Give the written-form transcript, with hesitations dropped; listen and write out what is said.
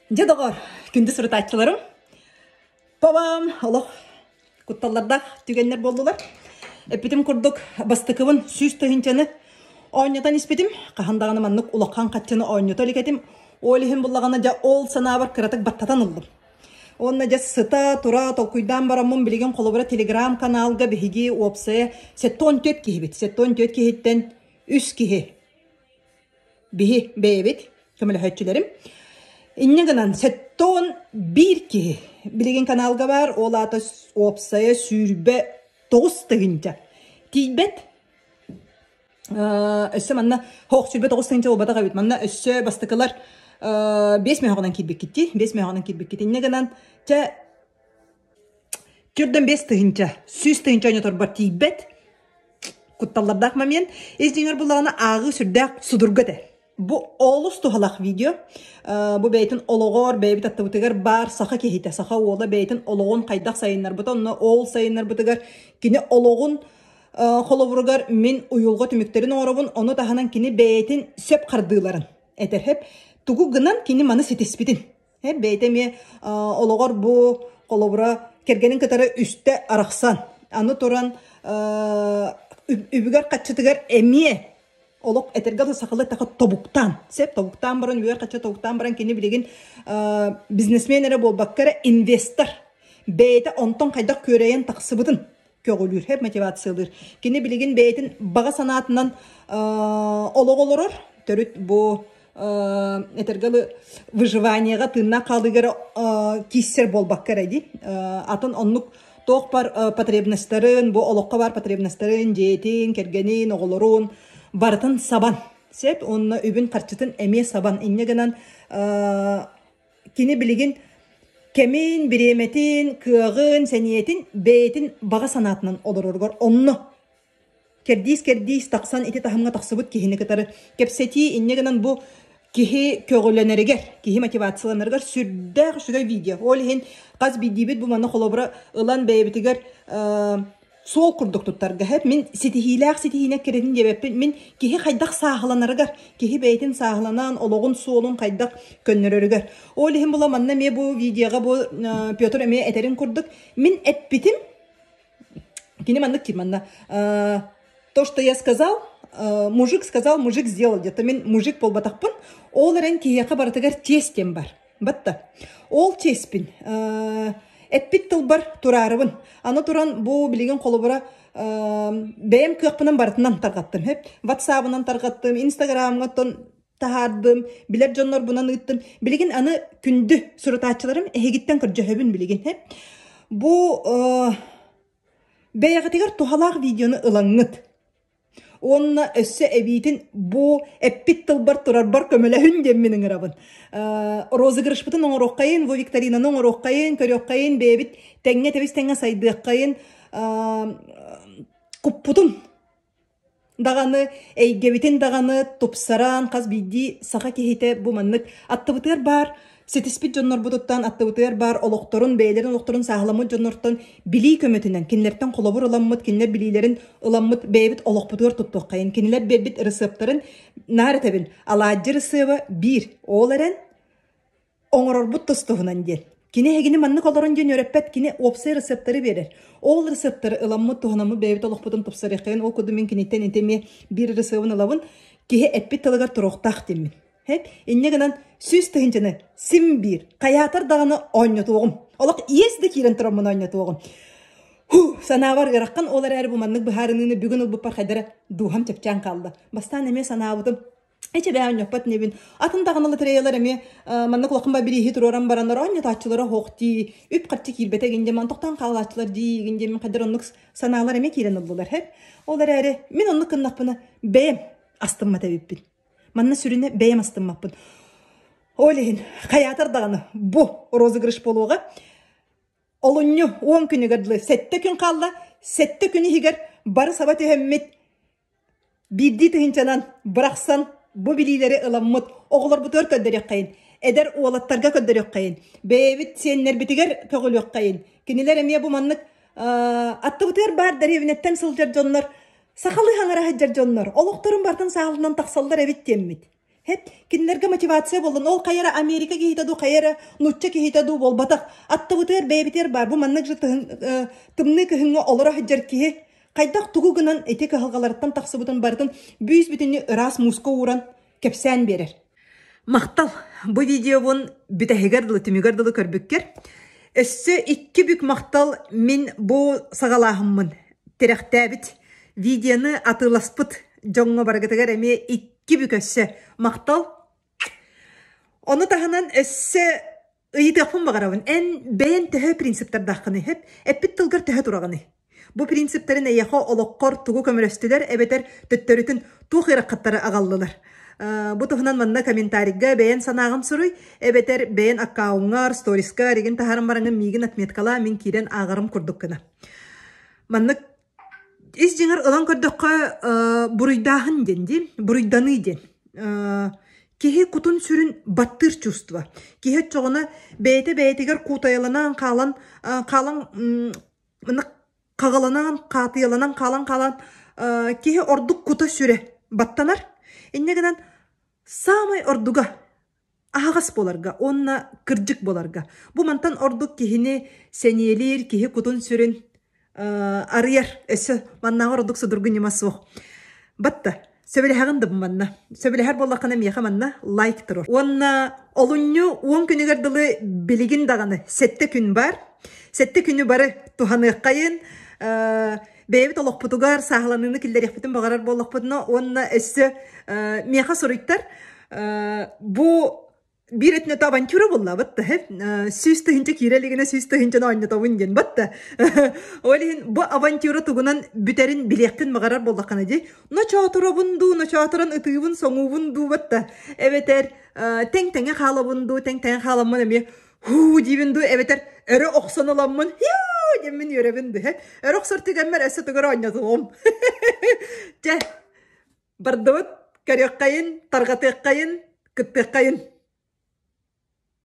Дьэ доҕор, күндү сурутааччыларым, пабам олох кутталлардаах түгэннэр буоллулар. Эппитим курдук, бастакыбын 100 тыһыынчаны оонньотон испитим. Хаһан даҕаны маннык улахан хаччыны оонньото илик этим. Ол иһин буллаҕына дьэ ол санаабар кыратык баттатан ыллым. Уонна дьэ сыта, тура толкуйдаан бараммын билигин холобура телеграм-каналга биһиги уопсайа 74 киһибит. 74 киһиттэн үс киһи биһи бэйэбит көмөлөһөөччүлэрим. Инньэ гынан 71 киһи билигин каналга баар, ол аата уопсайа 29 тыһыынча. Тиийбэт. Өссө манна хоох 29 тыһыынча буолбатах эбит. Манна өссө бастакылар 5 мөһөҕүнэн киирбиккит дии. 5 мөһөҕүнэн киирбиккит. Инньэ гынан чэ 45 тыһыынча, 100 тыһыынча оонньоторбор тиийбэт. Кутталлардаах момент. Ис дьиҥэр буллаҕына ааҕыы сүрдээх судургу этэ. Бу олус туһалаах видео. Бу бэйэтин олоҕор, бэйэбит аттыбытыгар баар саха киһитэ, саха уола бэйэтин олоҕун хайдах сайыннарбыта, онно ол сайыннарбытыгар кини олоҕун холобуругар мин уйулҕа түмүктэрин оҥоробун, ону таһынан кини бэйэтин сөп хардыыларын этэр. Хэп тугу гынан кини маны ситиспитин. Хэп бэйэтэ эмиэ олоҕор бу холобура кэргэнин кытары үстэ арахсан, аны туран үбүгэр хаччытыгар эмиэ олох этэргэ дылы сахалыы эттэххэ тобуктаан сөп тобуктаан баран үөр хачча тобуктаан баран кини билигин бизнесмен эрэ буолбакка эрэ инвестор бэйэтэ онтон хайдах күөрэйэн тахсыбытын көҕүлүүр хэп мотивациялыыр кини билигин бэйэтин баҕа санаатынан олох олорор төрүт бу этэргэ дылы выживаниеҕа тыыннаах хаалыыга эрэ кииссэр буолбакка эрэ дии атын оннук туох бар потребностарын бу олоххо баар потребностарын дьиэтин кэргэнин оҕолорун барытын сабан сөп уонна үбүн харчытын эмиэ сабан инньэ гынан кини билигин кэмин бириэмэтин кыаҕын сэниэтин бэйэтин баҕа санаатынан олороругар онно кэрдиис-кэрдиис тахсан ити таһымҥа тахсыбыт киһини кытары кэпсэтии инньэ гынан бу киһи көҕүлэнэригэр, киһи мотивацияланарыгар сүрдээх үчүгэй видео. Ол иһин хас биирдиибит бу манна холобура ылан бэйэбитигэр суол курдук туттарга хэп мин ситиһиилээх ситиһиинэ кирэтин диэбэппин мин киһи хайдах сааһыланарыгар киһи бэйэтин сааһыланан олоҕун суолун хайдах көннөрөрүгэр ол иһин була манна эмиэ бу видеоҕа бу Петр эмиэ этэрин курдук мин эппитим кини маннык диир манна то что я сказал мужик сказал мужик сделал где-то мин мужик буолбатахпын ол эрэн киһиэхэ барытыгар чиэс диэн бар батта ол чиэспин эппит тылбар тураарыбын аны туран бу билигин холобура бэйэм кыахпынан барытынан тарҕаттым хөп ватсабынан тарҕаттым инстаграмҥа таһаардым билэр дьоннорбунан ыыттым билигин аны күндү сурутааччыларым эһигиттэн көрдьөһөбүн билигин хэп бу бэйэҕитигэр туһалаах видеону ылаҥҥыт уонна өссө эбиитин бу эппит тылбар турарбар көмөлөһүн диэммин ыҥырабын. Розыгрышпытын оҥоруоххайын, бу викторинаны оҥоруоххайын, көрүөххэйин, бэйэбит тэҥҥэ тэбис тэҥҥэ сайдыаххайын, куппутун даҕаны, эйгэбитин даҕаны тупсаран, хас биирдии саха киһитэ бу маннык аттыбытыгар баар ситиспит дьоннорбутуттан, аттыбытыгар баар олохторун, бэйэлэрин олохторун сааһыламмыт дьоннортон билии көмөтүнэн, кинилэртэн холобур ыламмыт, кинилэр билиилэрин ыламмыт бэйэбит олохпутугар туттуоххайын. Кинилэр биэрбит ырысыаптарын наар этэбин, алаадьы ырысыаба биир, ол эрэн оҥорорбут тус-туһунан диэн. Кини эһигини маннык олорон диэн үөрэппэт, кини уопсай ырысыаптары биэрэр. Ол ырысыаптары ыламмыт, туһанаммыт бэйэбит олохпутун тупсарыаххайын, ол курдук мин киниттэн ити эмиэ биир ырысыабын ылабын, киһи эппит тылыгар туруохтаах диэммин. Хэп, инньэ гынан 100 тыһыынчаны син биир, хайаатар даҕаны оонньотуоҕум. Олох иэс да киирэн тураммын оонньотуоҕум. Ху, санаабар ыараххан ол эрээри бу маннык быһаарыныыны бүгүн ылбыппар хайдара дууһам чэпчээн хаалла. Бастаан эмиэ санаабытым, Эчэбээ оонньоппот инибин. Атын даҕаны лотереялар эмиэ маннык улахан ба бирииһи туруоран бараннар оонньотооччулара суох дии, үп-харчы киирбэтэ игин диэн, тохтоон хаалааччылар дии игин диэн хайдар оннук санаалар эмиэ киирэн ыллылар хэп. Ол эрээри мин оннук гыннахпына бэйэм астыммат эбиппин. Манна сүрүнэ бэйэм астыммаппын. Ол иһин хайаатар даҕаны бу розыгрыш буолуоҕа. Олунньу 10 күнүгэр дылы 7 күн хаалла. 7 күн иһигэр бары саба түһэммит биирдии тыһыынчанан бырахсан бу билиилэри ыламмыт оҕолорбутугар көрдөрүөххэйин, эдэр уолаттарга көрдөрүөххэйин, бэйэбит сиэннэрбитигэр көҕүлүөххэйин. Кинилэр эмиэ бу маннык аттыбытыгар баар дэриэбинэттэн сылдьар дьоннор, сахалыы хаҥара сылдьар дьоннор олохторун барытын саалынан тахсаллар эбит диэммит. Хэт кинилэргэ мотивация буоллун. Ол хайа эрэ Америка киһитэ дуу, хайа эрэ нуучча киһитэ дуу буолбатах. Аттыбытыгар бэйэбитигэр баар. Бу маннык же тымныы кыһыҥҥа олоро сылдьар киһи хайдах тугу гынан ити кыһалҕаларыттан тахсыбытын барытын бүүс-бүтүннүү ыраас мууска ууран кэпсээн биэрэр. Махтал! Бу видеобун бүтэһигэр дылы, түмүгэр дылы көрбүккэр. Өссө икки бүк махтал мин бу саҕалааһыммын тирэхтээбит видеоны атыыласпыт дьоҥҥо барыгытыгар эмиэ икки бүк өссө махтал. Ону таһынан өссө Ыйытыахпын баҕарабын, эн бэйэн төһө принциптардааххыный, сөп? Эппит тылгар төһө тураҕыный? Бу принциптэрин эйиэхэ олоххор тугу көмөлөстүлэр эбэтэр төттөрүтүн туох ыарахаттары аҕаллылар? Бу туһунан манна комментарийга бэйэн санааҕын суруй, эбэтэр бэйэн аккауҥҥар, сторискар игин таһааран бараҥҥын миигин отметкалаа, мин киирэн ааҕарым курдук гына. Маннык Ис дьиҥэр ылан көрдөххө, буруйдааһын диэн дии, буруйданыы диэн. Киһи кутун-сүрүн баттыыр чувство. Киһи оччоҕуна бэйэтэ бэйэтигэр куутайаланан хаалан, хаалан хаҕыланан, хаатыйаланан хаалан хаалан киһи ордук кута-сүрэ баттанар. Инньэ гынан саамай ордуга аһаҕас буоларга уонна кырдьык буоларга. Бу мантан ордук киһини сэниэлиир, киһи кутун-сүрүн арыйар. Өссө маннааҕар ордук судургу ньыма суох. Батта, сөбүлэһэҕин да бу манна. Сөбүлэһэр буоллаххына миэхэ манна лайк туруор. Уонна олунньу 10 күнүгэр дылы билигин даҕаны сэттэ күн бар. Сэттэ күнү бары туһаныаххайын. Бэйэбит олохпутугар сааһыланыыны киллэриэхпитин баҕарар буоллахпытына уонна өссө миэхэ суруйтар бу биир өттүнэ авантюра буоллаабыт да 100 тыһыынча киирэ илигинэ 100 тыһыынчаны оонньотобун диэн батта ол иһин бу авантюра тугунан бүтэрин билиэхпин баҕарар буоллаххына дии ночооторобун дуу ночооторон ытыыбын соҥуубун дуу батта эбэтэр тэҥ тэҥэ хаалабын дуу тэҥ тэҥэ хааламмын эмиэ һуу диибин дуу эбэтэр өрө охсон ыламмын һиу диэммин үөрэбин дуу өрө охсор түгэммэр өссө тугу эрэ оонньотуом чэ бардыбыт көрүөххэйин тарҕатыаххайын кыттыаххайын.